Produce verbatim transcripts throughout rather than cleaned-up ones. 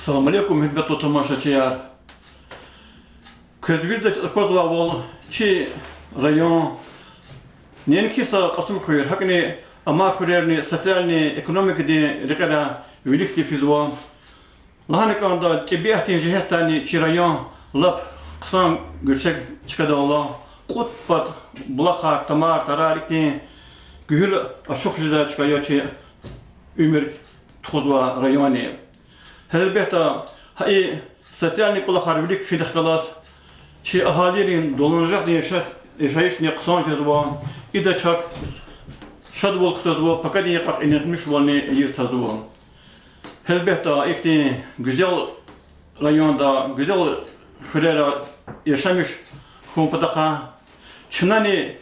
Салам алейкум, гьуьрметлу тамашачияр! Квез вирида аквазвайвал, чи район, неинки са Кьасумхуьр, гьакӀни амай хуьрерни социальный, экономикадин рекьера виликди физва. Лагьана кӀанда, тӀебиатдин жигьетдайни чи район лап хъсан гуьрчег чкадал ала, кьуд пад булахар, тамар, тарар, ихьтин гуьгьуьл ачух жедай чка я чи уьмуьр тухузвай районни. Гьелбетда, гьа и социальный кӀвалахар вилик фидахъ галаз чи агьалийрин доланажагъдин яша-, яшайишни хъсан жезва, ида чак шадвал кутазва, пакадин йикъахъ инанмишвални ийиз тазва. Гьелбетда, ихьтин гуьзел районда, гуьзел хуьрера яшамиш хьун патахъай чнани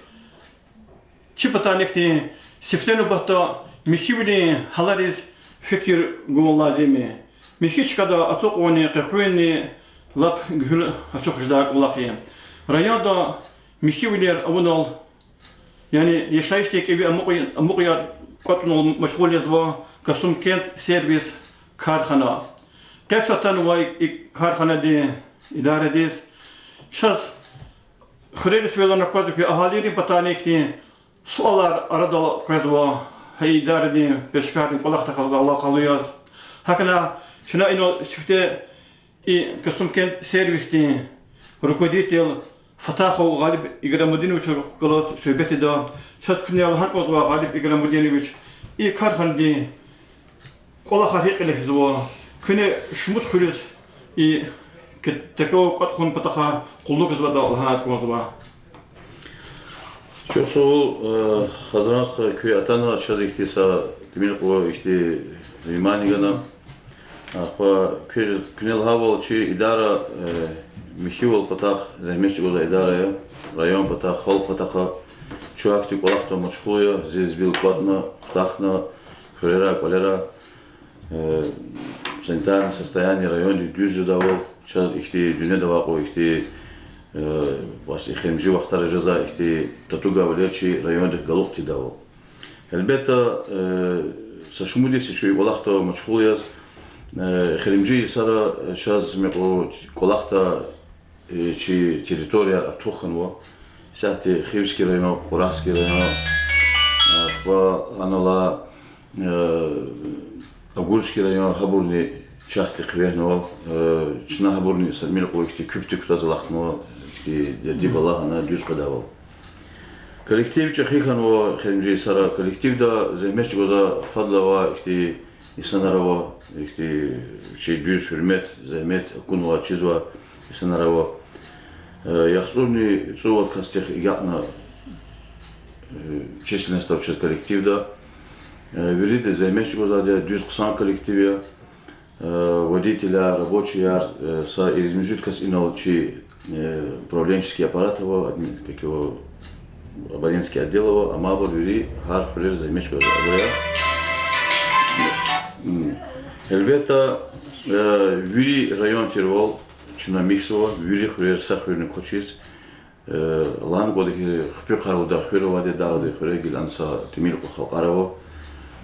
чи патанихъни сифте нубатда михьивилин гьалариз фикир гун лазим я. Михьи чкада ацукьунни къекъуьнни лап гуьгьуьл ачух жедай кӀвалах я. Районда михьивилер авунал, яни яшайишдин кӀеви амукь-, амукьаяр кӀватӀунал машгъул жезва Касумкент сервис кархана. Къе чаз атанвай и карханадин идарадиз чаз хуьрериз фейила аквазва хьи, агьалийрин патайни ихьтин суалар арадал къвезва, гьа и идарадин пешекаррин кӀвалахдихъ алакъалу яз. ГьакӀни чна инал сифте и Касумкент сервисдин руководитель Фатахов Гъалиб Играмудиновича галаз суьгьбет ийида. Чаз куьне лагьана кӀанзава, Гъалиб Играмудинович, и карханадин кӀвалахар гьикӀ кьиле физва, куьне шумуд хуьруьз и ке-, такой кӀватӀ хьун патахъай къуллугзаватӀа лагьана кӀанзава. Чухсагъул, э, Хазран стха, куьн атана, чаз ихьтин са тӀимил кьван ихьтин внимание гана. Ахпа куь-, куьне лагьайвал, чи идара, э, михьивал патахъ зегьмет чӀугвазвай идара я, район патахъ, халкь патахъай. Чун гьахьтин кӀвалахдал машгъул я, зи-, зибил кӀватӀна, хутахна, хуьрера, кӀвалера, э, санитарное состояние райондин дуьз жедайвал, чаз ихьтин дуьньяда авай кьван ихьтин, э, эхиримжи вахтара жезвай ихьтин татугайвилер чи райондихъ галукь тийидайвал. Гьелбетда, э, са шумуд йис я чун и кӀвалахдал машгъул яз, э, эхиримжи йисара чаз мекьи кӀвалахда, э, чи территорияр артух хьанва. Исятда Хивский район, Кьурахский район, э, ва анал, э, Агульский район, гьабурни чахъди хъивегьнава, э, чна гьабурни са тӀимил кьван ихьтин куьпди кутаз алахънава, ихьтин дерди-бала гьана дуьз къведайвал. Коллектив чӀехи хьанва эхиримжи йисара, коллективда зегьмет чӀугвазвай фадлай авай ихьтин инсанар ава, ихьтин чи дуьз гьуьрмет, зегьмет акунвай, чизвай инсанар ава. Э, яхцӀурни цӀувад касдихъ агакьна, э, численностьда чаз коллективда. Э, вирида зегьмет чӀугвазвайди я, дуьз хъсан коллектив я. Э, водителар, рабочияр, э, са ирид-муьжуьд кас инал чи, э, управленческий аппарат ава, адми-, как его, абонентский отдел ава, амма абур вири гьар хуьрера зегьмет чӀугвазвайбур я. М. Гьелбетда, э, вири район тирвал чна михьзава, вири хуьрера са хуьрни квачиз, э, лагьана кӀанда хьи, Хпи Къаралугъдай хуьр авайди я, дагъдин хуьре гила ана са тӀимил кьван халкьар ава.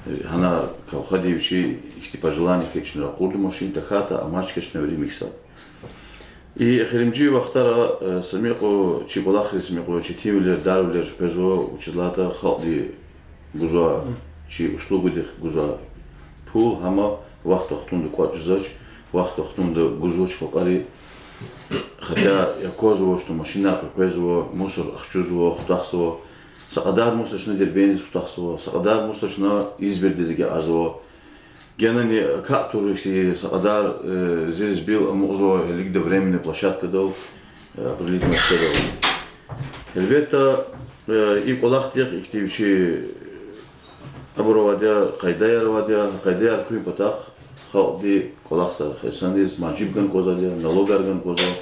Э, гьана кавхади вичи ихьтин пожелание хьайи чна ракъурда машин, тахьайтӀа амай чка чна вири михьзава. И эхиримжи вахтара, э, са тӀимил кьван чи кӀвалахриз, са тӀимил кьван четинвилер, дарвилер къвезва, вучиз лагьайтӀа халкьди гузвай, чи услугадихъ гузвай пул гьам вахт-вахтунда кӀватӀ жезвач, вахт-вахтунда гузвач халкьари. Хотя аквазва, что машинар къекъвезва, мусор ахчузва, хутахзава. Са кьадар мусор чна Дербентдиз хутахзава, са кьадар мусор чна Избердиз агакьарзава. Генани катур ихьтин са кьадар, э, зирзибил амукьзава гьелелиг временный площадкадал, э, определённый чкадал. Гьелбетда, э, и кӀвалахдихъ ихьтин вичи абур авайди я, къайдаяр авайди я, къайдаяр хуьн патахъ халкьди кӀвалахзавай хасандиз мажиб гана кӀанзавайди я, налогар гана кӀанзава.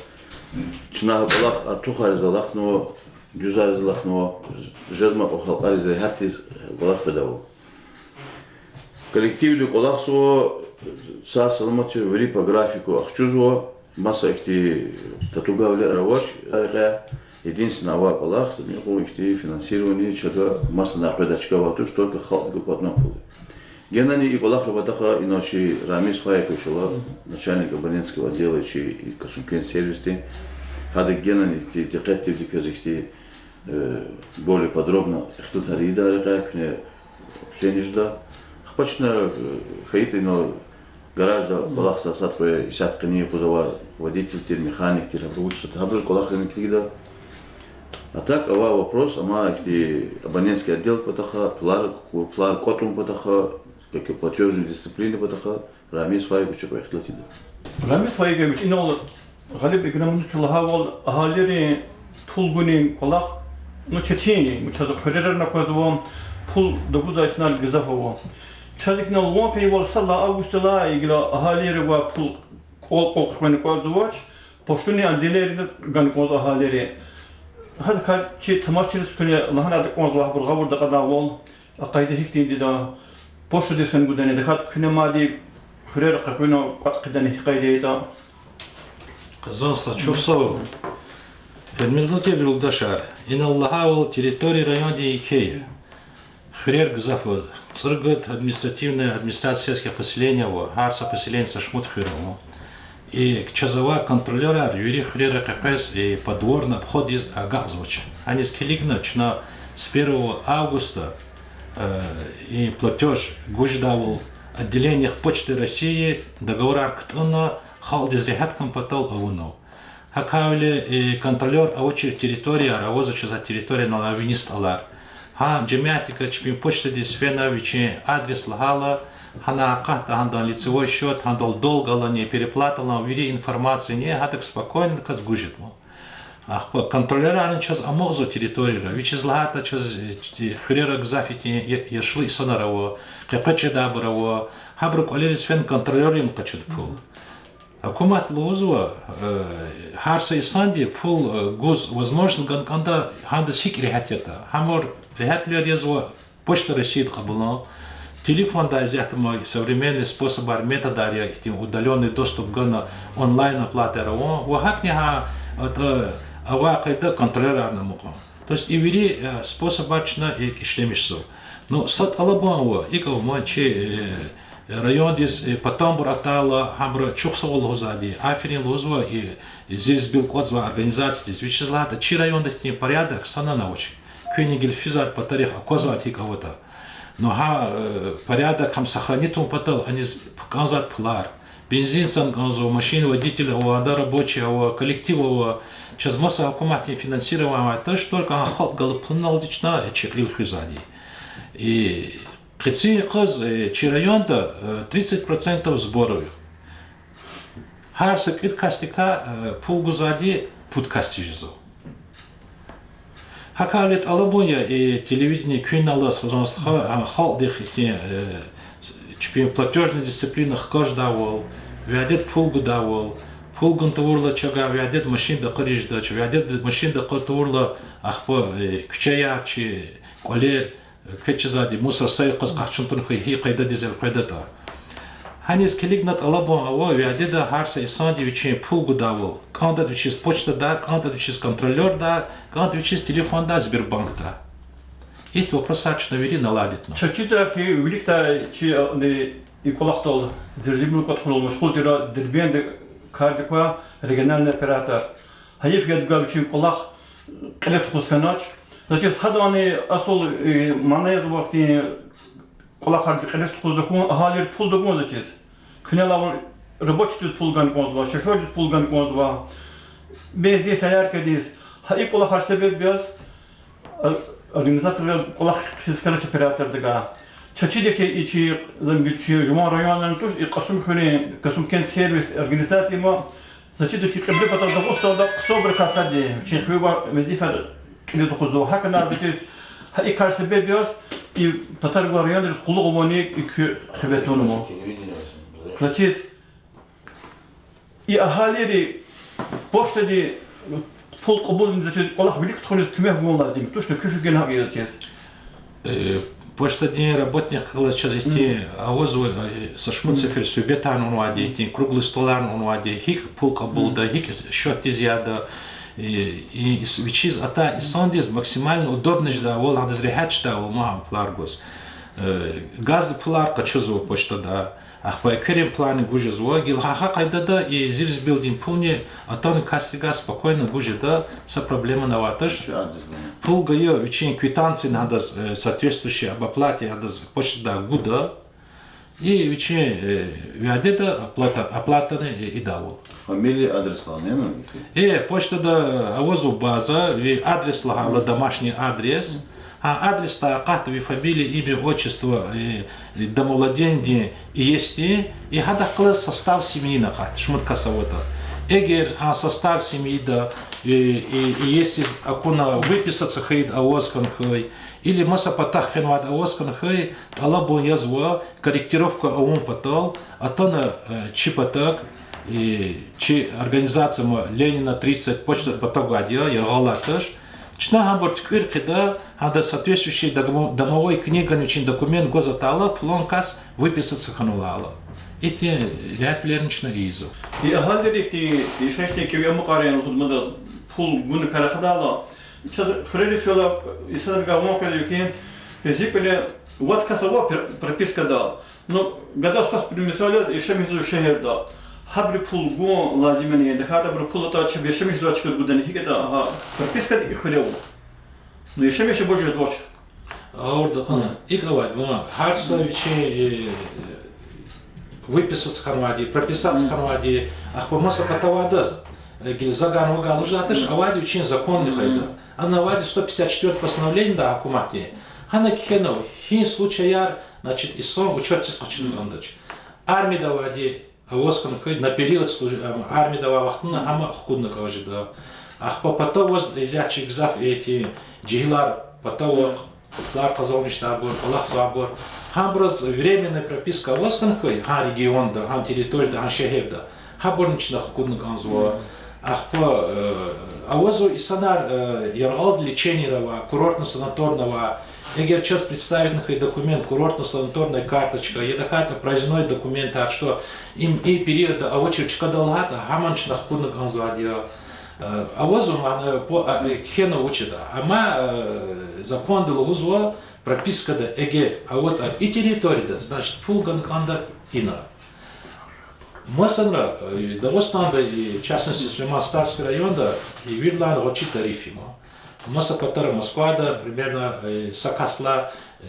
Чна гьа кӀвалах артухариз алахънава, дуьзариз алахънава, жезмай кьван халкьариз регьятдиз кӀвалах къведайвал. Коллективди кӀвалахзава, сагъ-саламатдиз вири по графику ахчузва, маса ихьтин татугайвилер авач рекье, единственное авай кӀвалах, са тӀимил кьван ихьтин финансирование чна масадай къведай чка авайди туш, только халкьдивай кӀватӀнавай пул я. Генани и кӀвалахрин патахъай, инал чи Рамиз Фаикович ала, начальник абонентского отдела чи и Касумкент сервисдин. Гьада генани ихьтин дикъетдивди квез ихьтин, э, более подробно ихтилатар ийидай рекьяй, куьне общение жеда. Ахпа чна, э, хьайитӀа, инал гаражда кӀвалахзавай сад-кьве исятда къенин юкъуз авай водитель тир, механик тир, гьабуру вуч затӀ, гьабуруз кӀвалахрин килигда. А так авай вопрос, амма ихьтин абонентский отдел патахъай, пулар, пулар кӀватӀун патахъай, как и платёжная дисциплина патахъай, Рамиз Фаиковича кьве ихтилат ийида. Рамиз Фаикович, инал Гъалиб Играмович лагьайвал, агьалийрин пул гунин кӀвалах, ну, четин я, ну, чаз хуьрерни аквазва, пул тагудай инсанар гзаф ава. Чаз икӀ инал ван фейивал, сад лагьай августдилай гила агьалийривай пул кӀвал-кӀвал хъхьин кӀанзавач, почтунин отделениедиз гана кӀанзава агьалийри. Гьадакай чи тамашачийриз куьне лагьана кӀанзава, абур гъавурда акьадайвал, а къайда гьихьтинди я, почтадиз фена гудани, тахьайтӀа куьне мад хуьрера къекъуьна кӀватӀ хъийидани, гьи къайда ятӀа. Къазанлу, чухсагъул. Гьуьрметлу юлдашар, инал лагьайвал, территория районда еке я. Хуьрер гзаф я. ЦӀуругуд административный, администрация сельских поселений ава, гьар са поселение са шумуд хуьр ава. И чаз авай контролёрар вири хуьрера къекъвез, и подворный обход ийиз агакьзавач. Аниз килигна, чна с первого августа, э, и платёж гуз жедайвал, отделениях Почты России договорар кутӀунна, халкьдиз регьят хьун патал авунва. ГьакӀ хьайила, и контролёр авачир территорияр, авазва чаз а территориядал виниз тӀалар. Гьа жемятдикай чпин почтадиз фена, вичин адрес лагьайла, гьана акъатда гьадан лицевой счёт, гьадал долг алани, переплата алани, вири информацияни гьадак спокойнодикай гуз жеда. Ахпа контролёрарни чаз амукьзава территорияра, вучиз лагьайтӀа чаз, э, хуьрера гзаф итим я-, яшлу инсанар ава, къекъвечӀ жедайбур ава, гьабурун кӀвалериз фена контролёррин къачуда пул. Гьукумат лугьузва, э, гьар са инсанди пул, э, гуз возможность гана кӀанда, гьадаз гьикӀ регьят ятӀа. Гьабур регьятлуяр язва Почта Россияди кьабулна, телефондай исятда ма современный способар, методар я, ихьтин удалённый доступ гана, онлайн оплатаяр авун, ва гьакӀни гьа, атӀа, авай къайдада контролёрарни амукьун. То есть и вири, э, способар чна икӀ ишлемишзава. Ну, са тӀалабун ава, икӀ ава ман чи, э, райондиз, э, патанбур атайла, гьабуру чухсагъул лугьузвайди, аферин лугьузва, и, и зи ризкьи белкӀвезвай организациядиз, вучиз лагьайтӀа чи районда ихьтин порядок санани авач. Куьнни гила физвайди патарихъ аквазвайди гьикӀ аватӀа. Ну, гьа, э, порядок гьам сохранить авун патал аниз кӀанзавайди пулар. Бензин цана кӀанзава, машин водитель ава, ада рабочий ава, коллектив ава. Чаз маса гьукуматдин финансирование авайди туш, только гьа халкь галаз пулуналди чна, э, чи кьил хуьзвайди. И къенин йикъаз, э, чи районда, э, тридцать процентов сборов я. Гьар са кӀуьд касдикай, э, пул гузвайди пуд касди жезва. ГьакӀ хьайила тӀалабун я, э, телевидение куьн алаз, Хизан стха, а, халкьдихъ ихьтин, э, чпин платёжный дисциплина хкаждайвал, вядеда пул гудайвал, пул гун тавурла чавай вядеда машин дакъариз жедач, вядеда машин дакъа тавурла ахпа, э, куьчеяр чи, кӀвалер, квез чизвайди, мусор са йикъаз къахчун тун хьуй, гьи къайдадиз элкъведатӀа. Гьаниз килигна тӀалабун ава вядеда гьар са инсанди вичин пул гудайвал, кӀантӀа вичиз почтада, кӀантӀа вичиз контролёрда, кӀантӀа вичиз телефонда, Сбербанкда. Ихьтин вопросар чна вири наладитьна. Чаз чида хьи, виликдай чи, а, и кӀвалахдал, зирзибил кӀватӀ хьунал машгъул тир, Дербентда кардик квай региональный оператор. Гьайиф я, адавай вичин кӀвалах кьиле тухуз хьанач. Заз чиз, гьадани асул, э, мана язва вахтин кӀвалахар кьиле тухуз тахьун, агьалийри пул тагун, заз чиз. Куьне лавр, рабочийдиз пул гана кӀанзава, шофёрдиз пул гана кӀанзава, бензин, соляркадиз. Гьа и кӀвалахар себеб яз, а, организаторар кӀвалах хъийиз хьанач оператордивай. Чаз чида хьи, и чи, заз чиз, чи жуван районни туш, и Кьасумхуьруьн Касумкент сервис организация ма, заз чида хьи, кьибле патал Дагъустанда хъсанбурукай сад я, вичин хиве авай везифаяр кьиле тухузва. ГьакӀ хьана, заз чиз, гьа и кар себеб яз, и патаргвай районриз къуллугъ авуна и куь хиве тунва. Заз чиз, и агьалийри почтади пул кьабулна, заз чиз, кӀвалах вилик тухуниз куьмек гун лазим я. Тушни куь фикирни гьакӀ я, заз чиз. Э, почтадин работникар галаз чаз ихьтин авазва, э, са шумуд сефер суьгьбетарни авунвайди, ихьтин круглый столарни авунвайди, гьикӀ пул кьабулда, гьикӀ счётдиз яда, э, и, и, вичиз атай инсандиз максимально удобно жедайвал, гьадаз регьят жедайвал ман гьа пулар гваз. Э, газдин пулар къачузва почтада. Ахпа экверин пуларни гуз жезва, гила гьа, гьа къайдада и зирзибилдин пулни атана касдихъ галаз спокойно гуз жеда, са проблемани авайди туш. Пул гайи вичин квитанцияни гьадаз, э, соответствующий об оплате гьадаз почтадай гуда. И вичин, э, вядеда оплата, оплатани, э, идайвал. Фамилия, адрес лагьана, яни? Э, почтада авазва база, ви адрес лагьайла, домашний адрес. Гьа адресдай акъатда ви фамилия, имя, отчество, э, домовладениедин иесидин, и гьадахъ галаз состав семьи акъатда, шумуд кас аватӀа. Эгер гьа состав семьида, э, и, иесидиз акуна выписаться хьайиди аваз хьана хьайи, или маса патахъ фенвайди аваз хьана хьайи, тӀалабун язва, корректировка авун патал, атана, э, чи патав, э, чи организация ма Ленина, тридцать, почта патав гвайди я, яргъалай туш. Чна гьабур туькӀуьр хъийида, гьада соответствующий догмо-, домовой книгани вичин документ гваз атайла, флан кас выписаться хьанвайла. Ихьтин регьятвилерни чна ийизва. И агьалийрихъди, и шашди кӀеви амукьарин лугьуз мад пул гуна кар ахъайдайла, чаз хуьрериз фейила, инсанрикай ван хъийида хьи, зикпеле вад кас ава пр-, пропискада. Ну, гада сус примисализ яшамиш жезва шегьерда. Гьабуру пул гун лазим яни, я тахьайтӀа абуру пул атӀа чеб яшамиш жезвай чкадиз гудани, гьикӀ ятӀа, гьа, пропискада и хуьре ава. Ну, яшамиш абур жезвач. Гъавурда кьуна, икӀ авайди, ма, гьар са вичин, э, выписаться хьанвайди, прописаться хьанвайди, ахпа маса патав авайдаз, э, гила заган-ваган лугьузвайди туш, авайди вичин законни къайда. Ана авайди сто пятьдесят четвёртое постановлениеда гьукуматдин. Гьана кхьенва, гьи случаяр, значит, инсан учётдиз къачуна кӀандач. Армияда авайди, аваз хьана хьайи на период служ-, ам, армияда авай вахтунда гьам хкудна кӀан жеда. Ахпа патав аваз исятда чи гзаф ихьтин жегьилар, патав авай, кьудлар къазанмишдайбур, кӀвалахзавайбур. Гьабуруз временная прописка аваз хьана хьайи, гьа регионда, гьа территорияда, гьа шегьерда. Гьабурни чна хкудна кӀанзава. Ахпа, э, авазва инсанар, э, яргъалди лечениеда авай, курортно-санаторно авай. Эгер чаз представитьна хьайи документ, курортно-санаторная карточка, я тахьайтӀа проездной документар, что им и периодда авачир чкадал лагьайтӀа, гьамни чна хкудна кӀанзавайди я. Э, авазва мана, по-, а, э, кхьенва вуч ятӀа. Амма, э, законда лугьузва, пропискада эгер аватӀа и территорияда, значит, пул гана кӀанда ина. Масала, э, Дагъустанда, и, в частности, Сулейман-Стальский районда, и виридалайни гъвечӀи тариф я ма. Маса патара Москвада, примерно, э, са касдилай, э,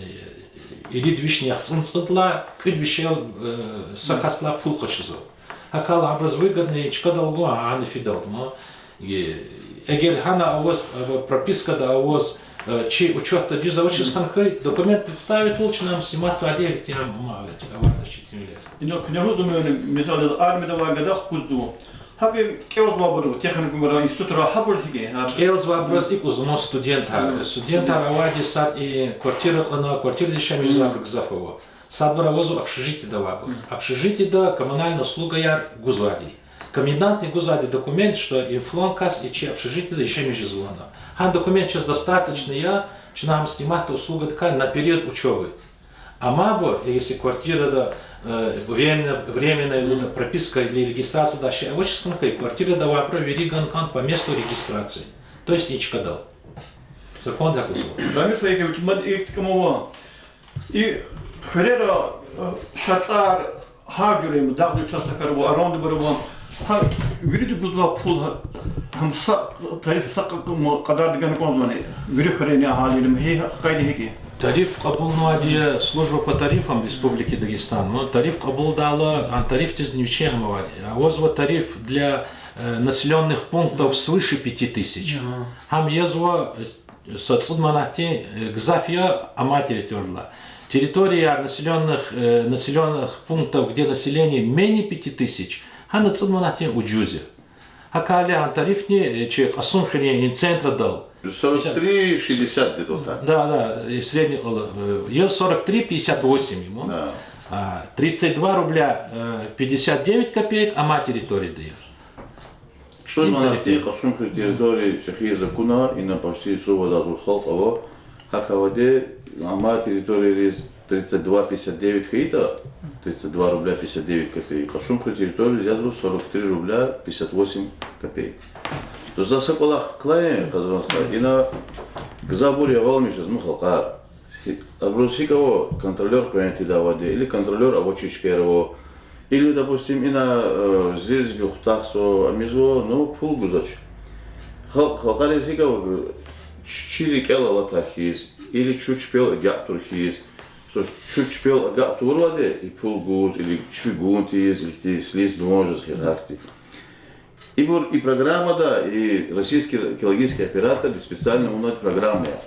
ирид вишни яхцӀурни цӀудалай кӀуьд вишел, э, са касдилай пул къачузва. ГьакӀ хьайила абуруз выгодно и чкадал гун, гьана фидалди ма. Э, эгер гьана аваз, э, пропискада аваз, э, чи учётда дуьз авачиз хьана хьайи, документ представитьвал, чна ам сниматьзавайди я, ихьтин ам, ма, аватӀа чи тинвилер. Инал куьне лугьуз, мисал яз, армияда авай гада хкудзава. ГьакӀ кӀелзавайбур, техникумра, институтра, гьабур хьи, гьа. КӀелзавайбуруз икӀ лугьузва студентар. Студентар авайди сад и квартира кьуна, квартирада яшамиш жезвайбур гзаф ава. Садбур авазва общежитиеда авайбур. Общежитиеда коммунальный услугаяр гузвайди. Комендантни гузвайди документ, что и флан кас и чи общежитиеда яшамиш жезва лагьана. Гьа документ чаз достаточно я, чна ам сниматьда услугадикай на период учёбы. Амма абур, если квартирада, э, временно, временно либо прописка или регистрация да шей авачиз хьана хьайи, квартирада авайбуру вири гана кӀанда по месту регистрации. То есть и чкадал. Законда гьакӀ лугьузва. Рамис Вагитович, мад икӀ кӀамава. И хуьрера, э, шартӀар гьар жуьре я, дагъдин участокар ва арандабур ва. Гьа вирида гузвай пул гьа, гьам са тариф, са кь-, кь-, кьадарда гана кӀанзавани, вири хуьруьн агьалийри, гьи къайда гьикӀ я? Тариф кьабулнавайди я служба по тарифам Республики Дагестан. Ну, тариф кьабулдайла, а тарифдизни вичин ам авайди я. Авазва тариф для, э, населённых пунктов свыше пяти тысяч. Гьам язва, э, са цӀуд манатдин, э, гзаф я амай территориядилай. Территория населённых, э, населённых пунктов, где население менее пяти тысяч, гьана цӀуд манатдин ужуз я. ГьакӀ хьайила гьа тарифни, э, чи Кьасумхуьруьн центрадал. Сорок три шестьдесят где-то так. Да, да, и средний, э, я сорок три пятьдесят восемь ему. Да. А, тридцать два рубля, э, пятьдесят девять копеек амай территорияда я. ЦӀуд манатдин Кьасумхуьр территория чӀехи законар, ина почти цӀувад агъзур халкь ава. ГьакӀ авайди, амай территориядиз тридцать два пятьдесят девять хьайитӀа, тридцать два рубля пятьдесят девять копеек, Кьасумхуьр территориядиз язва сорок три рубля пятьдесят восемь копеек. То есть за са кӀвалах кьиле къазанмишзава, ина гзафбур ягъалмиш жезва халкьар. Абуруз гьикӀ ава, контролёр къвен тийидайвал, или контролёр авачир чкаяр ава, или, допустим, ина, э, зирзибил хутахзава, ам ийизва, ну, пул гузвач. Халкь, халкьариз гьикӀ ава, чу-, чун рикӀел алатай хьиз, или чун чпел агакь тур хьиз. Чун чпел агакь тавурвалди, и пул гуз, или чпи гун тийиз, или слизь дуван жез хьи гьахьтин. Ибур и программада, и российский экологический оператор специально авунвай программа я.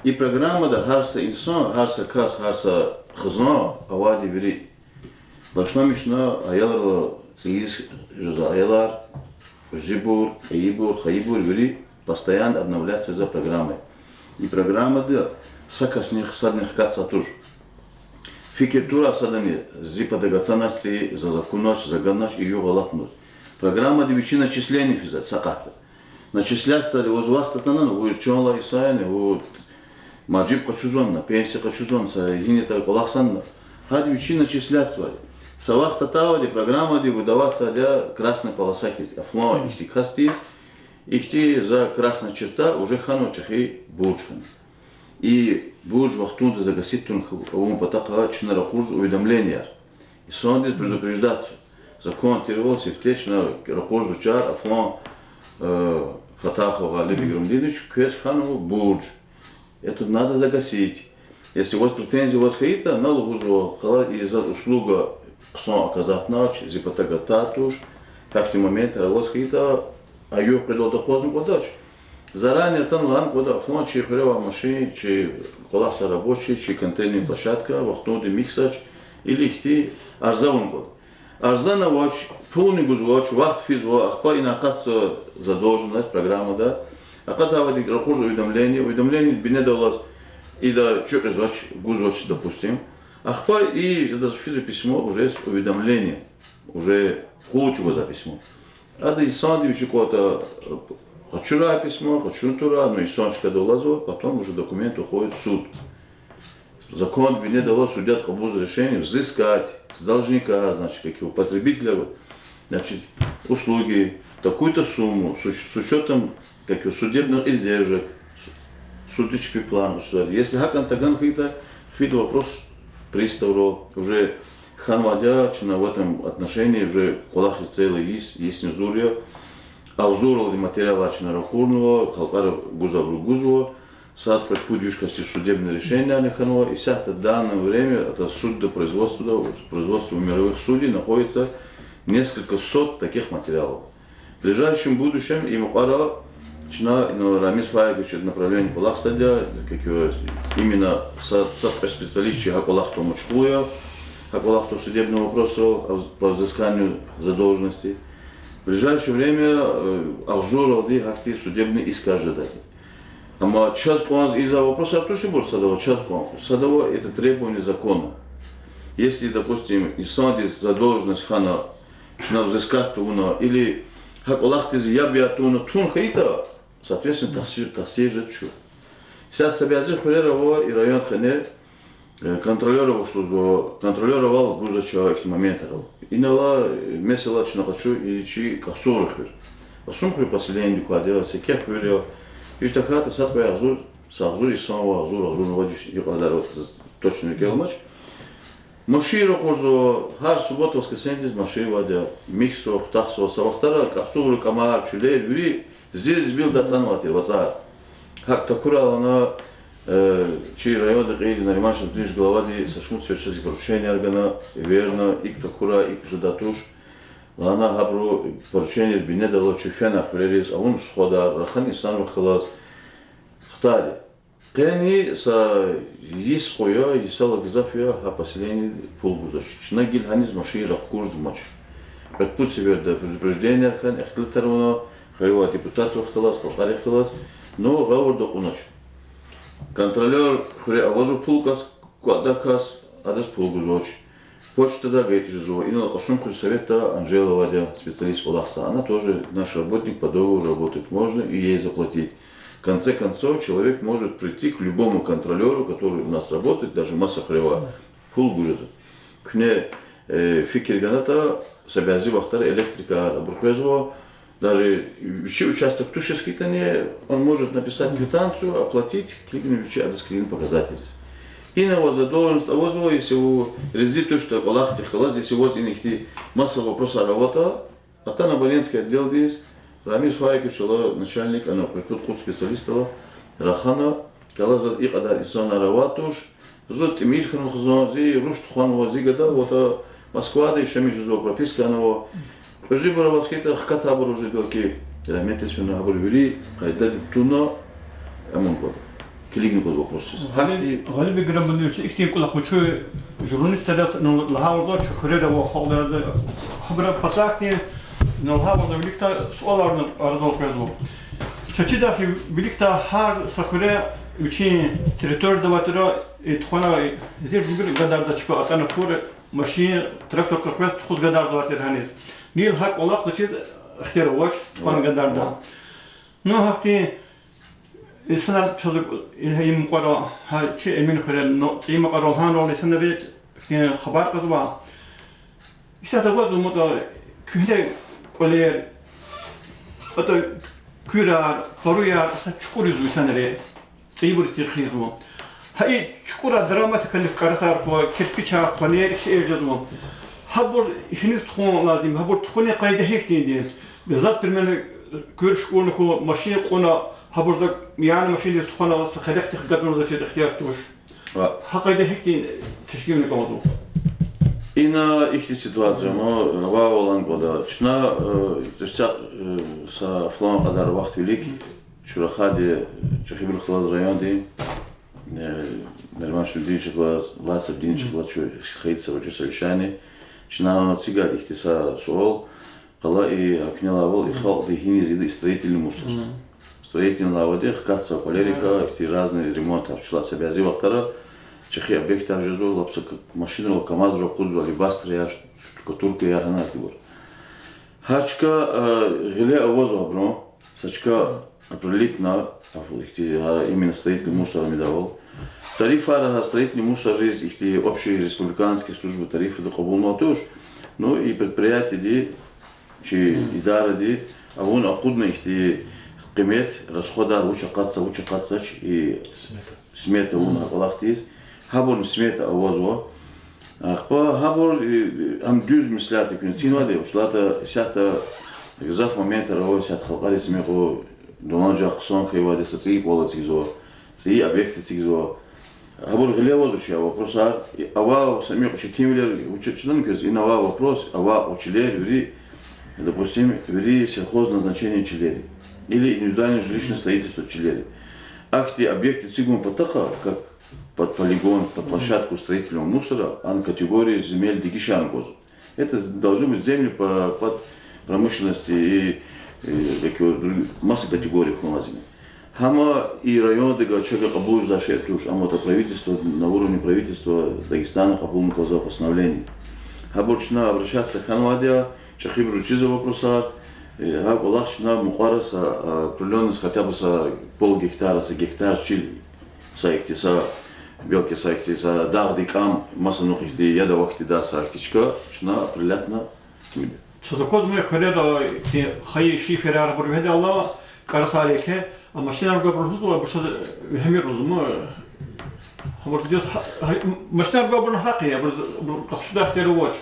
И программада гьар са инсан, гьар са кас, гьар са хизан авайди вири. Башламишна аялрилай цӀийиз жезвай аялар, кьуьзуьбур, кьейибур, хайибур, вири постоянно обновляться жезвай программа я. И программада са касни, садни хкатзавайди туш. Фикир тура садани, зи патав атанач цӀи, заз акунач, заз ганач, и югъ алатнавач. Программади вичин начисление физва са кьатӀа. Начисляться ваз вахт атана, вун чан алай инсан яни, вун мажиб къачузвани, пенсия къачузвани, са гьинитӀа кӀвалахзавани, гьада вичин начисляться. Са вахт атайвалди программади выдаваться я красная полоса хьиз, а флан ихьтин касдиз, ихьтин за красная черта, уже хьанва чӀехи бурж хьана. И бурж вахтунда загасить тавун авун патахъай чна ракъурзава уведомленияяр. Инсандиз предупреждаться. Закон тирвал сифте чна ракъурзава чар, а флан, э, Фатахов Гъалиб Играмудинович, квез хьанва бурж. Это надо загасить. Если у вас претензии ваз хьайитӀа, ана лугьузва, къала и заз услуга хъсан оказатьнач, зи патав атай туш, гьахьтин моментар ваз хьайитӀа, а югъ къведалди акъвазна кӀандач. Заранее атана лагьана кӀанда, флан чи хуьре авай машин, чи кӀвалахзавай рабочий, чи контейнерный площадка вахтунда михьзавач, или ихьтин арза авуна кӀанда. Арзани авач, пулни гузвач, вахт физва, ахпа ина акъатзава задолженность программада. Акъатайвалди ракъурзава уведомление, уведомлениеда бинедаллаз ида чуькьвезвач, гузвач, допустим. Ахпа и, адаз физва письмо уже с уведомлением, уже къул чӀугвадай письмо. Ада инсанди вичи кӀватӀа къачурай письмо, къачун турай, ну, инсан чкадал алазва, потом уже документ уходит в суд. Законда бинедаллаз судьяди кьабулзава решение взыскать с должника, значит, как его, потребителя, значит, услуги, такую-то сумму, с уч-, с учётом, как его, судебных издержек, с-, судебный план, что ли. Если гьакӀан таган хьайитӀа, хвейида вопрос приставрал, уже хьанвайди я чна в этом отношении, уже кӀвалахиз целый йис, йисни зур я, агъзуралди материалар чна ракъурнава, халкьари гуз абуру гузва, сад-кьвед-пуд виш касдиз судебный решениени хьанва, исятда в данное время это суд до производства, производство в мировых судей находится несколько сот таких материалов. В ближайшем будущем и мукьвара чна, ну, Рамиз Фаикович направление кӀвалахзавайди я, как его, именно са-, сад-кьвед специалист чи гьа кӀвалахда машгъул я, гьа кӀвалахда судебный вопросрал, а, по взысканию задолженности. В ближайшее время, э, агъзуралди гьахьтин судебный иск жеда. Амма чаз кӀанз ийизвай вопросар туширбур садава, чаз кӀан хьуй. Садава это требование закона. Если, допустим, инсандиз задолженность хьана, чна взыскать тавуна, или гьа кӀвалахдиз яб яд тавуна тун хьайитӀа, соответственно, тахсир, тахсир жеда чун. Исятда са бязи хуьрер ава и район къене, э, контролёр авач лугьузва, контролёр авал гузвач, ихьтин моментар ава. Инал, э, месела чна къачу и чи Кьасумхуьруьн хуьр. Кьасумхуьруьн поселениедик квайди я, секин хуьр я. Гьич тахьайтӀа сад кьве агъзур, са агъзур инсан ава, агъзур, агъзурни вад, и кьадар точно рикӀел амач. Машин ракъурзава, гьар суббота-воскресеньедиз машин авайди я, михьзава, хутахзава, са вахтара Кьасумхуьруьн кӀамар, чуьллер, вири зирзибилди ацӀанвай тир вацӀар. ГьакӀ тахьурай лагьана, э, чи райондин кьил Нариман Шамсудинович главади са шумуд сефер чаз порученияр гана, эверна, икӀ тахьурай, икӀ жедай туш лагьана, гьабуру порученияр бинедаллаз чуьфена хуьрериз, авуна сходар, рахана инсанрихъ галаз хтайди. Къени са йис къуй я, йисалай гзаф я, гьа поселениеди пул гузвач. Чна гила гьаниз машин рахкурзамач. Кьвед-пуд сеферда предупреждениеяр хьана, ихтилатар авуна, хуьруьнвай депутатрихъ галаз, халкьарихъ галаз, но гъавурда акьунач. Контролёр хуьре авазва пул кас, кӀватӀдай кас, адаз пул гузвач. Почтада гайитӀа жезва, инал Кьасумхуьруьн советда Анжела авайди я, специалист кӀвалахзавай. Она тоже наш работник, по договору работать можно и ей заплатить. В конце концов, человек может прийти к любому контролёру, который у нас работает, даже маса хуьре ава, пул гуз жезва. Куьне, э, фикир ганатӀа, са бязи вахтара электрикар абур къвезва, даже вичи участок тушиз хьайитӀани, он может написать квитанцию, оплатить, килигна вичи адрес, килигна показательриз. Ина ваз задолженность авазва, если вун рази тушда кӀвалахдихъ галаз, если ваз ина ихьтин маса вопросар аватӀа, атана абонентский отделдиз, Рамиз Фаикович ала начальник, ана кьве-пуд-кьуд специалист ала, рахана, галаз заз и кьадар инсанар авай туш, зун тӀимил хьанва хизан, зи руш тухванва, зи гада аватӀа, Москвада яшамиш жезва, прописка ана ава. Кьуьзуьбур аваз хьайитӀа, хкатайбур вуж жеда ки, рагьметдиз фена, абур вири къайдадиз туна, амун кӀвада, килигна кӀвада вопросдиз. Гъалиб, гьахьтин Гъалиб Играмович, ихьтин кӀвалах вуч, журналистар яз лагьайвал, чун хуьрера ва халкьдин арада, гьабурун патахъди лагьайвал, виликдай суаларни арадал къвезва. Чаз чида хьи, виликдай гьар са хуьре вичин территорияда авай тир, и тухвана, и зир-зибил гадарда чка атӀана фур, машин, трактор къекъвез тухуз гадарзавай тир гьаниз. Гила гьа кӀвалах заз чиз ихтияр авач тухвана гадарда. Ну, гьахьтин инсанар чаз, и, и мукьвара, гьа чи Эмин хуьре, ну, ЦӀийи Макьарал гьанрал инсанри ихьтин хабар кьазва. Исятда авазва мад куьгьне кӀвалер, атӀа куьрар, паруяр, са чукӀур ийизва инсанри, цӀийибур эциг хъийизва. Гьа и чукӀурар дараматдин кӀарасар хьуй, кирпичар, фанер, шейэр жезва. Гьабур гьиниз тухун лазим, гьабур тухунин къайда гьихьтинди я? Заз, примерно, куьр чукӀурна хьуй, машин кьуна, гьабур за, яни машиндиз тухвана, са къерехдихъ гадарун заз чиз ихтияр туш. Гьа къайда гьихьтин тешкилна кӀанзава? Ина ихьтин ситуация ма, вавалан кӀвада. Чна, э, са, э, са флан кьадар вахт вилик чун рахади, чӀехибурухъ галаз райондин, э, Нариман Шамсудиновичахъ галаз, Лацабдиновичахъ галаз чун хьайиди са вуч я совещание. Чна эцигайди ихьтин са суал. Къала и, а, куьнелай авал и халкьди гьиниз ийида и строительный мусор. Строительный авайди хкатзава кӀвалерикай, ихьтин разный ремонт, а, чулай са бязи вахтара чӀехи объектар жезва, лап са к-, машинрал, КамАЗрал къвезва, алебастраяр, штукатуркаяр, гьана итимар. Гьа чка, а, гъиле авазва абурун, са чка определить на, а, ихьтин, а, именно строительный мусор амидайвал. Тарифар гьа строительный мусорриз ихьтин общий республиканский служба тарифда кьабулнавай туш, ну, и предприятиеди, чи идаради авуна акъудна ихьтин къимет, расходар, вуч акъатзава, вуч акъатзавач, и смета авуна гьа кӀвалахдиз. Гьабурни смета авазва. Ахпа гьабур, и, ам дуьз меслят я куьне цинвайди, вучиз лагьайтӀа исятда гзаф моментар ава, исятда халкьариз мегъу, дуланажагъ хъсан хьайивайди са цӀийи кӀвал эцигзава, цӀийи объект эцигзава. Гьабур гъиле аваз вуч я вопросар, и авай са мукьва четинвилер вучиз чна квез, ина авай вопрос, авай кьван чилер вири, допустим, вири сельхозназначение чилери или индивидуальное жилищное строительство чилери. Ахьтин объект эцигун патахъай, как под полигон, под площадку строительного мусора, ан категория земель дегишарна гваз. Это должны быть земли по, под промышленности и, э, такие вот друг-, масса категорий хьун лазим я. Гьам и райондихъ чага кьабул жезвай шей туш, амма это правительство, на уровне правительства Дагестана кьабулна кӀанзавай постановление. Гьабур чна обращаться хьанвайди я, чӀехибуруз чизва вопросар, э, гьа кӀвалах чна мукьвара са, а, определённый хотя бы са пол гектара, са гектар чил, са ихьтин са, белки са ихьтин са дагъдин кӀам, масанухъ ихьтин яд авахьтиндай са ихьтин чка чна определятьна. Чаз аквазмай хуьрера, ихьтин хайи шиферар абур вегьидайла, кӀарасар еке, а машинар гвайбур лугьузва, абур чаз вегьимир лугьузва, ма, абур дидес гьа-, гьа-, машинар гвайбурни гьахъ я, абур, абур къахчудай ихтияр авач.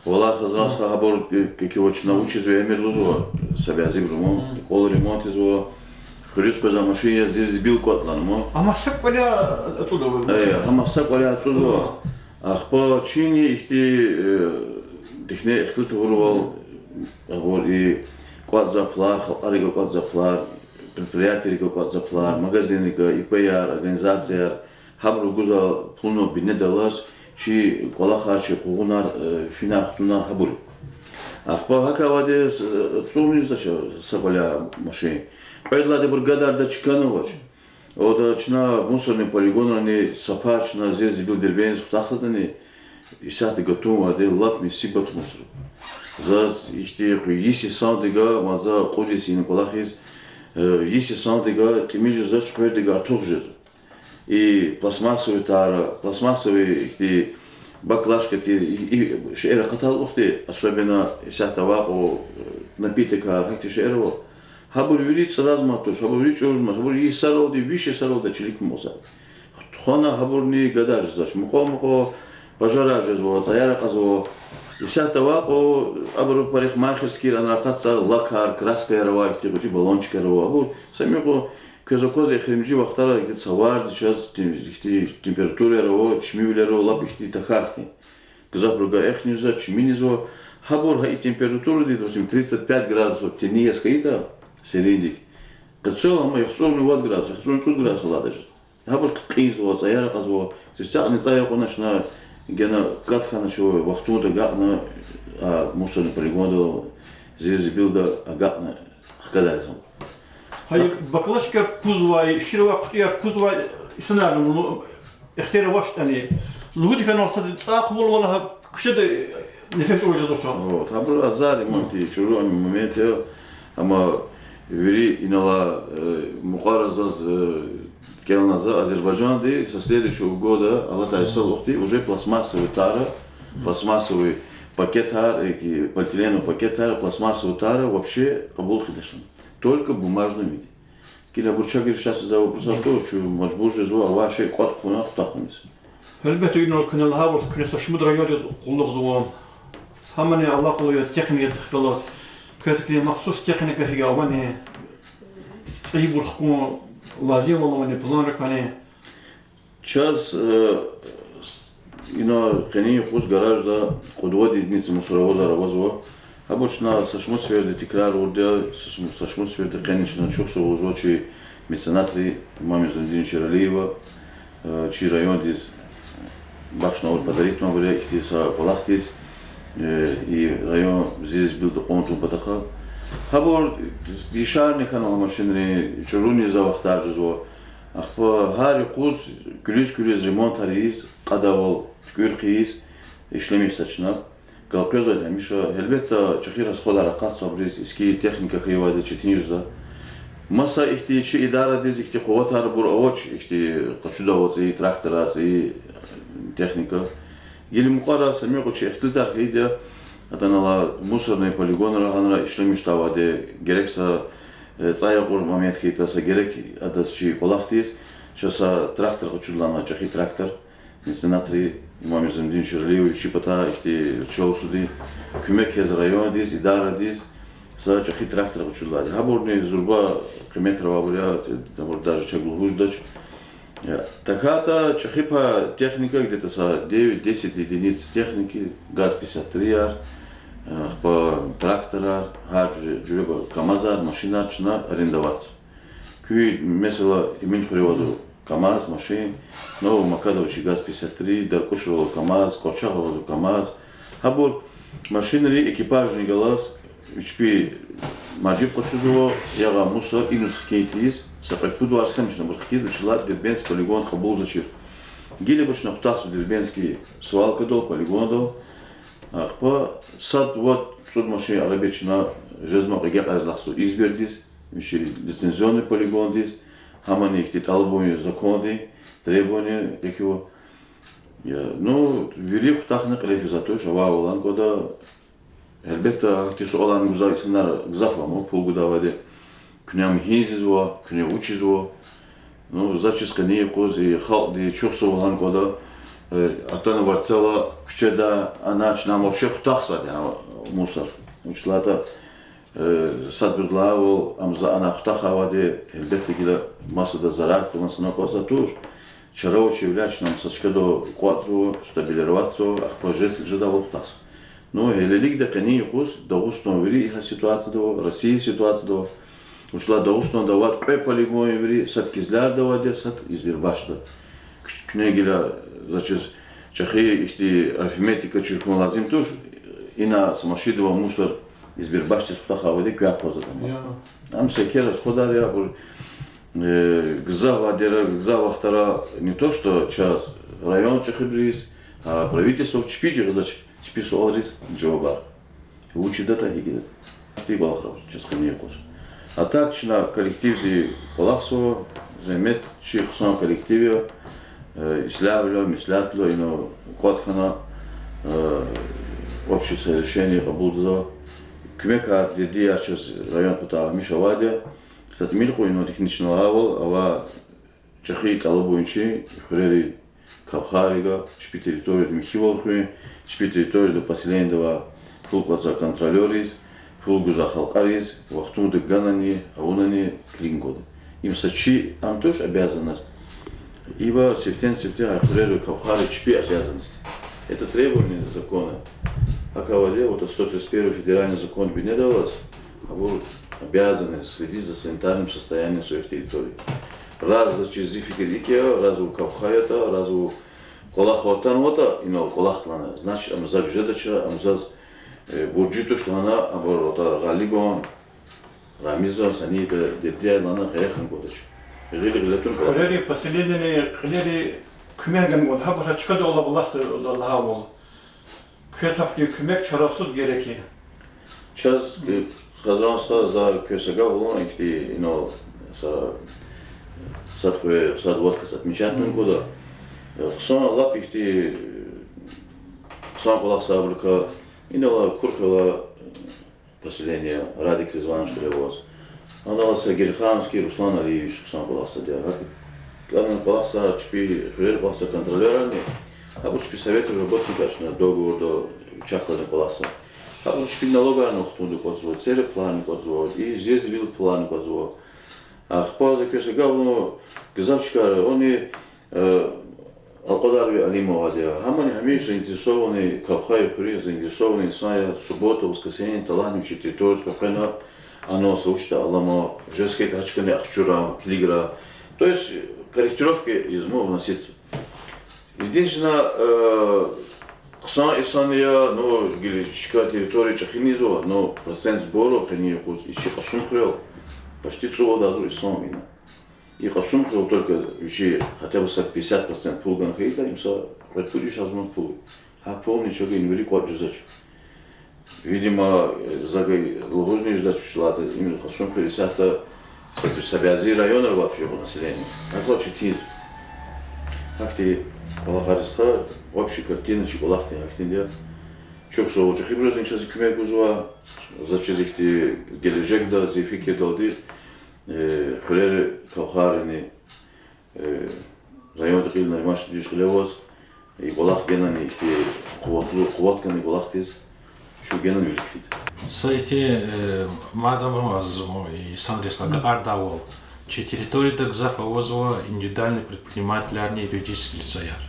Валлагь, хазанса гьабур, э, кикивачна вучиз вегьимир лугьузва, са бязибуру ма, кӀвал ремонт ийизва, хуьруьз къвезвай машин я, зир-зибил кӀватӀ лагьана ма. Амма са кӀваляй ацӀуда. Э, амма са кӀваляй ацӀузва. Ахпа чини ихьтин, э, дихьне ихтилат авурвал, абур и кӀватӀзавай пулар, халкьарикай кӀватӀзавай пулар, предприятиерикай кӀватӀзавай пулар, магазинрикай, ИП-яр, организацияяр, гьабуру гузвай пулунал бине галаз чи кӀвалахар, чи къугъунар, э, финар, хтунар гьабур я. Ахпа гьакӀ авайди, э, цӀуниз дач са кӀваляй машин. Кьвед лагьайди абур гадардай чкани авач. Ада чна мусорный полигонрани са пай чна зир-зибил Дербентдиз хутахзаватӀани, исятда гатунвайди лап мусибат мусор. Заз ихьтин къуй йис йисандихъ, мад за кьуд йис я и кӀвалахиз, э, йис йисандихъ тӀимил жезвач, къвердихъ артух жезва. И пластмассовый тара, пластмассовый ихьтин баклажка тир, и, и шейэр акъатайла ухьтин, особенно исятда авай кьван, э, напитокар, гьахьтин шейэр ава. Гьабур вири цӀраз мад туш, гьабур вири чӀуру жез мад, гьабур йисаралди, виш йисаралди чилик маса. Хъвана гьабурни гадариз жезвач. Мукьвал-мукьвал пожарар жезва, цӀаяр акьазва. Исятда авай кьван абуру парикмахерскийра анра акъатзава, лакар, краскаяр авай ихьтин гъвечӀи баллончикар ава. Абур са мукьва квез аквазва эхиримжи вахтара, где-то са варз чаз тем-, ихьтин температураяр ава, чимивилер ава, лап ихьтин тахьайтӀа. Гзаф ругуд эхиз жезва, чими ийизва. Гьабур гьа и температуради, допустим, тридцать пять градусов тӀуьна яз хьайитӀа, сериндик, къецел, амма яхцӀурни вад градус, яхцӀурни цӀуд градус алатӀа жезва. Гьабур кьинзава, цӀаяр акьазва, цифцакьни цӀай акьуна чна, гена кат хьана чун, вахтунда агакьна, а, мусорный полигондал, зи-, зибилда агакьна хкадарзава. Гьа и баклашкаяр кузвай, ширвай, хъуьтӀуьяр кузвай инсанар, ну, ихтияр авачтӀани, лугьуди хьанал сад цӀай кьабулвал гьа куьчеда нефес уржаз ачун. Вот, гьабур азар иман ти, чӀуру ам момент я, амма вири инал, э, мукьвара заз, э, кӀелна за Азербайжанди со следующего года алатай йисалай вахтунда уже пластмассовый тара, пластмассовый пакетар, э, ки, полиэтиленовый пакетар, пластмассовый тара вообще кьабул хъийидач лана. Только в бумажном виде. Гила абур чагиз шас за вопросар туш, чун мажбур жезва авай шей кӀватӀ хъувуна хутахуниз. Гьелбетда, инал куьне лагьайвал, куьне са шумуд райондиз къуллугъзава. Гьамани алакьлу я техника тухудаллаз. Квез куьне махсус техника гьикӀ авани, цӀийибур хкун лазимвал авани, планрик квани? Чаз, э, ина къенин юкъуз гаражда кьуд-вад единица мусоровозар авазва. Гьабур чна са шумуд сеферда тикрар авурди я, са шумуд, са шумуд сеферда къени чна чухсагъул лугьузва чи меценатри Имам Изамдинович Эралиева, э, чи райондиз бахшна авур, подарить авунбур я ихьтин са кӀвалахдиз, э, и район зи зибилда кьун тавун патахъай. Гьабур яшарни хьанва машинри, чӀуруни за вахтар жезва. Ахпа гьар юкъуз куьлуьз-куьлуьз ремонтар ийиз, кьадайвал туькӀуьр хъийиз ишлемишзава чна. Галкъвезвайди гьамиша, гьелбетда, чӀехи расходар акъатзава абуруз, иски техника хьайивайди четин жезва. Маса ихьтин чи идарадиз ихьтин къуватар абур авач, ихьтин къачудайвал цӀийи трактор, цӀийи техника. Гила мукьвара са мукьва чи ихтилатар хьайиди я, атанала мусорный полигонра гьанра ишлемишдайвайди, герек са, э, цӀай акьур момент хьайитӀа, са герек адаз чи кӀвалахдиз, чаз са трактор къачудайла, чӀехи трактор, меценатри Имам Изамдинович Эралиеван вичи патай ихьтин чӀал суди, куьмек ийиз райондиз, идарадиз, са чӀехи трактор къачудайла. Гьабурни зурба къиметрай авайбур я, гьабур даже чаз лугьуз жедач. Я, тахьайтӀа чӀехи пай техника, где-то са девять-десять единиц техники, ГАЗ-пятьдесят три-яр, ахпа тракторар, гьар жуьре, жуьреба КамАЗар, машинар чна арендоватзава. Куь, месела, Эминхуьре авазва КамАЗ, машин, Новомакадова чи ГАЗ-пятьдесят три, Даркушева КамАЗ, Кочагъа авазва КамАЗ. Гьабур машинри экипажни галаз, вич пи мажиб къачузва, ягъа мусор инуз хкин тийиз, са кьве-пуд варз хьаначна абур хкиз, вучиз лагьайтӀа Дербентский полигон кьабулзавачир. Гила абур чна хутахзава Дербентский свалкадал, полигондал. Ахпа сад-вад-цӀуд машин арабе чна жезма кьве агакьариз лагьзава Избердиз, вичи лицензионный полигондиз, гьамани ихьтин тӀалабунин закондин требования кьиле ква. Я, ну, вири хутахна кьиле физвай туш, авайвал алан кӀанда. Гьелбетда, гьахьтин суаларни гузвай инсанар гзаф ава, пул гудайвал авайди. Куьне ам гьи ийизва, куьне вуч ийизва. Ну, заз чиз къенин юкъуз и халкьди чухсагъул лагьана кӀанда, э, атана варцела куьчеда, ана чна ам вообще хутахзавайди я, а, мусор. Вучиз лагьайтӀа, э, садбуру лагьайвал, ам за ана хутахайвал авайди, гьелбетда, гила масадаз зарар хьун санал кӀанзавай туш. Чара авачирвиляй чна ам са чкадал кӀватӀзава, штабелироватьзава, ахпа жез-, жедайвал хутахзава. Ну, гьелелигда къенин юкъуз Дагъустан вири гьа ситуацияда ава, Россия ситуацияда ава. Вучиз лагьайтӀа Дагъустанда авайди кьве полигон я вири, сад Кизлярда авайди я, сад Избербашда. Куь-, куьне гила, заз чиз, чӀехи ихьтин арифметика чир хьун лазим туш, ина са машиндавай мусор Избербашдиз хутахайвал авайди квехъ аквазвайди я. Ам са еке расходар я, абур, э, гзаф вадера, гзаф вахтара не то что чаз, район чӀехибуруз, а правительствоз чпи жагъизвач, чпи суалриз жавабар. Вуч ийидатӀа, гьикӀ ийидатӀа. Ихьтин кӀвалахар ава чаз къенин юкъуз. А так чна коллективди кӀвалахзава, зегьмет чи хъсан коллектив я, э, ислягьвиляй, меслятдилай ина кӀватӀ хьана, э, общий са решение кьабулзава. Куьмекар, дердияр чаз район патай гьамиша авайди я. Са тӀимил кьван ина техничный лагьайвал ава, ЧӀехи тӀалабун чи хуьрери, кавхарига, чпи территорияда михьивал хуьн, чпи территорияда поселениеда авай пул кӀватӀзавай контролёриз, пул гузвай халкьариз вахтунда ганани, авунани килигна гуда. Им са чи, ам туш обязанность. Ибур сифтени-сифте гьа хуьрери, кавхари чпи обязанность. Это требование закона. ГьакӀ авайди, вот сто тридцать первый федеральный закон бинедаллаз, абур обязаны следить за санитарным состоянием своих территорий. Раз заз чиз зи фикир икӀ я, раз вун кавха ятӀа, раз вун кӀвалах ватанватӀа, инал кӀвалах лагьана, значит, ам зак жедач, ам заз буржи туш лагьана, абур атӀа Гъалибан, Рамизан, Санида, Дердияй лагьана къерех хьана кӀандач. Гъил-гъиле туна кӀвалах. Хуьрери, поселенийри, кьилери куьмек гана кӀанда, гьабур чкадал ала власть лагьайвал. Квез гьахьтин куьмек чарасуз герек я. Чаз, э, Къазан стха, за квез са гаф лугьун, ихьтин инал са, сад къвез, сад вад кас отмечать авун кӀанда. Э, хъсан лап ихьтин, э, хъсан кӀвалахзавайбурукай, инал Курхуьлай, поселение, Радик Ризванович кьиле аваз. Анал са Герихановский Руслан Алиевич хъсан кӀвалахзавайди я. ГьакӀ, ана кӀвалахзавай чпи хуьрери кӀвалахзавай контролёрарни, абур чпи советрин работникар чна договорда участие кьазва кӀвалахзавай. Абур чпи налогарни вахтунда кӀватӀзава, церекӀарни кӀватӀзава, и зирзибил пуларни кӀватӀзава. Ахпа за квез са гаф лугьун, гзаф чкайра, ани, э, Алкьвадарви Алим авайди я. Гьамни гьамиша заинтересованный, кавхайрин хуьруьн заинтересованный инсан я, суббота, воскресенье талгьани вичин территорияда къекъвена, ана са вуч ятӀа алама, жез хьайитӀа гьа чкани ахчурай, килиграй. То есть, корректировка из, ну, вносить. Единственное, э, хъсан инсан я, ну, гила чка территория чӀехини ийизва, но процент сбора къенин юкъуз и чи Кьасумхуьрел почти цӀувад агъзур инсан ина. И Кьасумхуьрел только вичи хотя бы са пятьдесят процент пул гана хьайитӀа, им са кьвед-пуд виш агъзур пул. Гьа пулни чаз вири кӀватӀ жезвач. Видимо, э, за гьа лугьузни жезвач вучиз лагьайтӀа, им Кьасумхуьр исятда са, са бязи районра авач, жи кьван население. ГьакӀ четин я. Гьахьтин кӀвалахар я стха, общая картина чи кӀвалахдин гьахьтинди я. Чухсагъул чӀехибурузни чаз куьмек гузва, заз чиз ихьтин гележегда зи фикирдалди, э, хуьрери, кавхарини, э, районда кьил Нариман Шуьдуьевич кьиле аваз, и кӀвалах генани ихьтин къуватлу, къуват гана и кӀвалахдиз, чун генани вилик фида. Са ихьтин, э, мад ам ваз зун, и инсанриз гьакӀ ардавал. Чи территорияда гзаф авазва индивидуальный предпринимателарни юридический лицаяр.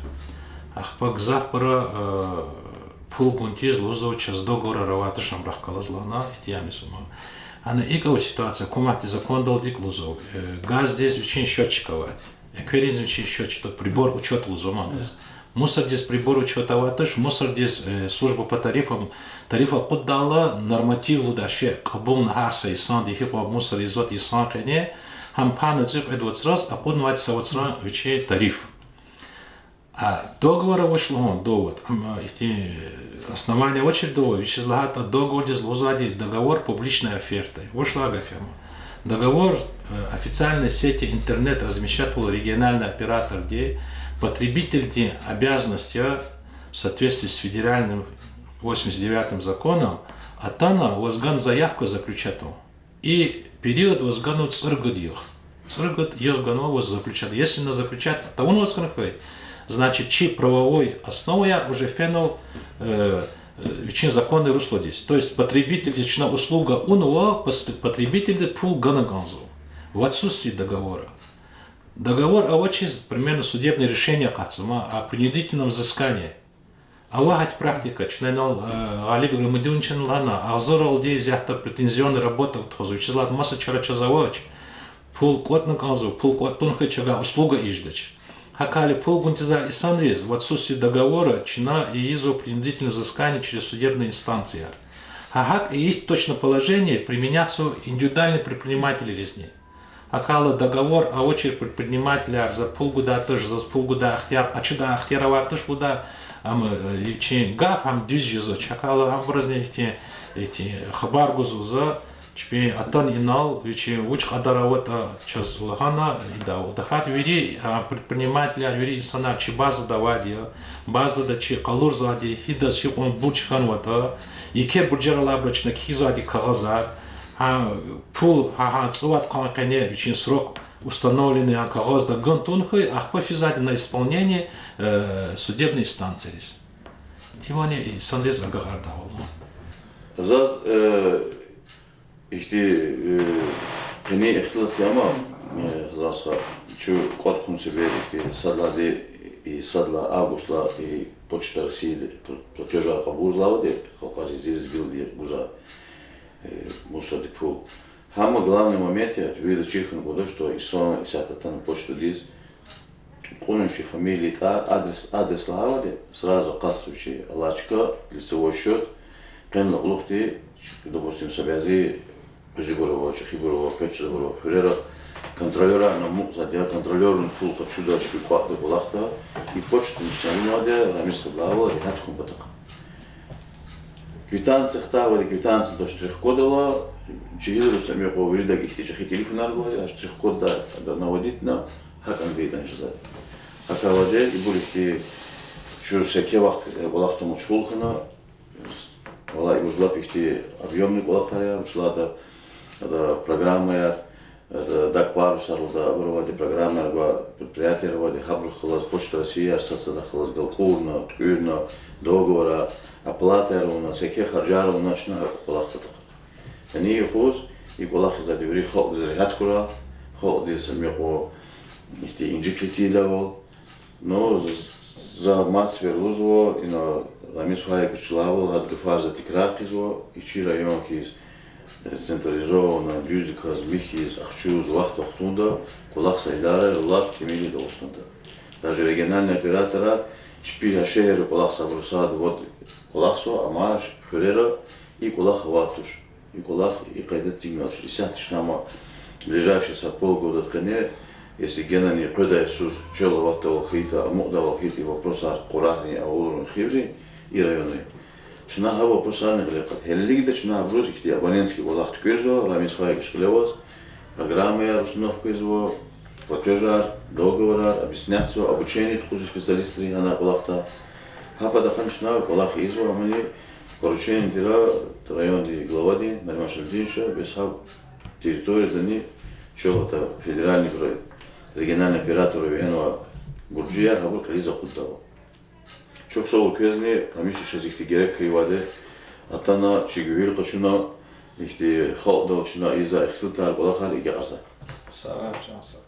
Ахпа гзафбуру, э, пул гун тийиз лугьузва, чаз договорар авайди туш, ам рахкалаз лагьана, ихьтин яни сума. Ана икӀ ава ситуация, гьукуматдин закондалди икӀ лугьузва, э, газдиз вичин счётчик авайди. Эквериз вичин счётчик, то прибор учёт лугьузва мандаз. Мусордиз прибор учёт авайди туш, мусордиз, э, служба по тарифам, тариф акъуддайла норматив лугьудай шей кьабулна гьар са инсанди, гьикьван мусор ийизватӀа инсан къене, гьам пана цӀикьвед вацраз акъуднавайди са вацран вичин тариф. А договор авач лугьун, довод, ам, ихьтин, э, основание авачир довод, вучиз лагьайтӀа договордиз лугьузвайди договор публичной оферты. Вуч лагьай гаф я ам? Договор, э, официальной сети интернет размещатвал региональный операторди, потребительдин обязанность я в соответствии с федеральным восемьдесят девятым законом, атана ваз гана заявка заключатун. И период ваз ганва цӀуругуд йигъ. ЦӀуругуд йигъ ганва ваз заключать. Если на заключать тавунваз хьана хьайитӀа, значит, чи правовой основаяр уже фенал, э, э, вичин законный руслодиз. То есть потребительдиз чна услуга авунва, пос-, потребительди пул гана кӀанзава в отсутствии договора. Договор авачиз, примерно, судебное решение акъатзава, о принудительном взыскании. Ава гьахьтин практика, чна инал, э, Гъалиб Играмудиновичани лагьана, агъзуралди зиятда претензионный работа тухузва, вучиз лагьайтӀа маса чара чаз авач, пул кӀватӀна кӀанзава, пул кӀватӀ тун хьайи чавай услуга ийиз жедач. ГьакӀ хьайила пул гун тийизвай инсанриз в отсутствии договора чна ийизва принудительное взыскание через судебные инстанции. Гьа гьакӀ и точно положение применяться индивидуальный предпринимательризни. ГьакӀ хьайила договор авачир предпринимателар, за пул гудай туш, заз пул гудай ихтияр, къачудай ихтияр авай туш лугьудай, ам, э, вичин гаф гьам дуьз жезва, гьакӀ хьайила гьабурузни ихьтин, ихьтин хабар гузва за, чпин атана инал, вичин вуч кьадар аватӀа чаз лагьана, идавал. ТахьайтӀа вири, а, предпринимателар, вири инсанар чи базада авайди я, базада чи къалурзавайди, гьидаз гьикьван бурж хьанватӀа, еке буржар алайбуру чна кхьизвайди кагъазар, А пул гьа, гьа цӀувад къан къене вичин срок установленный а кагъазда гун тавун хьуй, ахпа физвайди на исполнение, э, судебный инстанцийриз. Имани инсанриз агакьардайвал. Заз, э, ихьтин, э, къенин ихтилат я ам, э, Гьазан стха, чун кӀватӀ хьун себеб ихьтин сад лагьайди, и сад лагьай августдилай и Почта России платежар кьабулзавайди, халкьари зирзбилди гузвай, э, мусордин пул. Гьам главный момент я, вирида чир хьун кӀанда, что инсан исятда атана почтадиз, кьуна вичин фамилия, тӀвар, адрес, адрес лагьайвал, сразу акъатзава вичи алай чка, лицевой счёт, къенлай кьулухъди, допустим, са бязи кьуьзуьбур ава, чӀехибур ава, къвезбур ава, хуьрера, контролёрар амукьзавайди я, контролёрни пул къачуда чпин кӀватӀдай кӀвалахда, и почтадин чна винвайди я, Рамиз стхади лагьайвал, регьят хьун патахъ. Квитанция хтайвал, квитанция тушир штрих-код ала, жегьилриз са мекьва виридаз ихьтин чӀехи телефонар гвай, а штрих-кодда наводитьна, гьакӀни гайитӀани жезва. ГьакӀ авайди, ибур ихьтин чун са еке вахт, э, кӀвалахда машгъул хьана, валлагь, ибур лап ихьтин объёмный кӀвалахар я, вучиз лагьайтӀа, ада программаяр, ада, дак парусар лугьуда, абур авайди программаяр гвай предприятияр авайди, гьабурухъ галаз Почта Россияяр сад-садахъ галаз галкӀурна, туькӀуьрна, договорар, оплатаяр авуна, са еке харжар авуна чна гьа кӀвалах патахъ. Яни юкъуз и кӀвалах ийизвайди вири халкьдиз регьят хьурай, халкьдиз са мекьва ихьтин инжиклу тийидайвал. Ну, з-, за мад сефер лугьузва, ина Рамиз Фаиковича лагьайвал, гьадан гафар за тикрар хъийизва, и чи район хьиз, э, централизованно, дуьздаказ, михьиз, ахчуз, вахт-вахтунда кӀвалахзавай идарайрин лап тӀимил я Дагъустанда. Даже региональный операторар чпи гьа шегьерра кӀвалахзавайбуру сад-вад кӀвалахзава, амма хуьрера и кӀвалах авайд туш. И кӀвалах и къайдада эцигнавач. Исятда чна ма ближайший са полгодадин къене, если генани къведай йисуз чал аватдайвал хьайитӀа, амукьдайвал хьайитӀа и вопросар Кьурагьрин, авурун, Хиврин, и районрин, чна гьа вопросарни гъиле кьада. Гьелелигда чна абуруз ихьтин абонентский кӀвалах туькӀуьрзава, Рамиз Фаикович кьиле аваз, программаяр установка ийизва, платежар, договорар, объяснятьзава, обучение тухузва специалистрин гьанай кӀвалахда. Гьа патахъни чна кӀвалах ийизва, амни поручение тир райондин главадиз, Нариман Шамсудиновича, бес гьа территориядани чал ата федеральный, региональный операторар вегьенвай буржияр гьабур кьилиз акъуддайвал. Чухсагъул квезни, гьамиша чаз ихьтин герек хьайивайди атана, чи гуьгьуьл къачуна, ихьтин халкьдал чна ийизвай ихтилатар, кӀвалахар агакьарзава. Сагърай, чан сагъ.